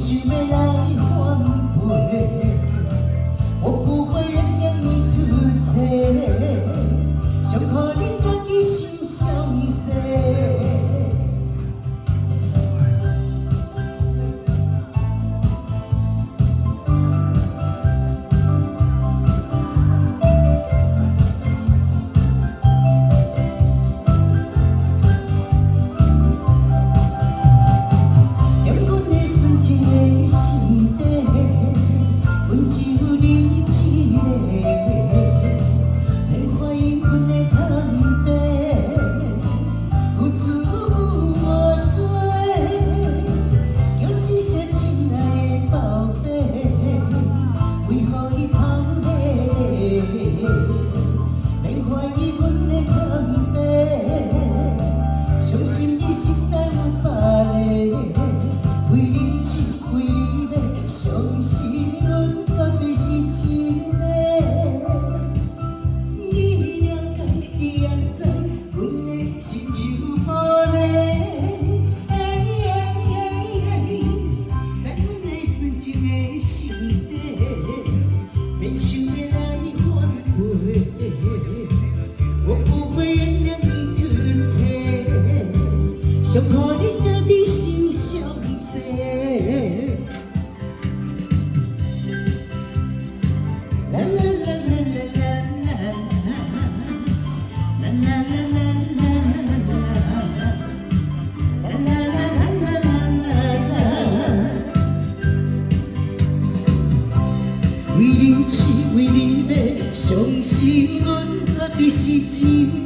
想欲來反悔。我不會原諒你突襲，傷予你家己心傷勢。踮阮的純情的心底，阮只有你一个，免懷疑阮的坦白，有罪無罪，叫一聲親愛的寶貝，為何你偷禮？免懷疑阮的坦白，相信你實在有別个。為你試，為你迷，相信阮絕對是真的。你了解，你也知，阮的心就無咧。在阮的純情的心底，免想欲來反悔。我不會原諒你突襲，傷予你家己心傷勢。啦啦啦啦啦啦啦啦啦啦啦啦啦啦啦啦啦。為你試，為你迷，相信阮絕對是真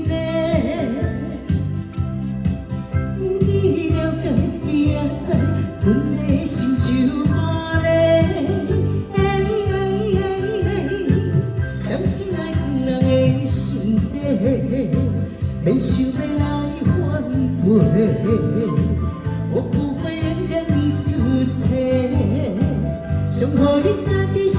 的。你了解，你也知，阮的心就無咧。踮這愛阮人的心底，免想欲來反悔。我不會原諒你突襲，傷予你家己心。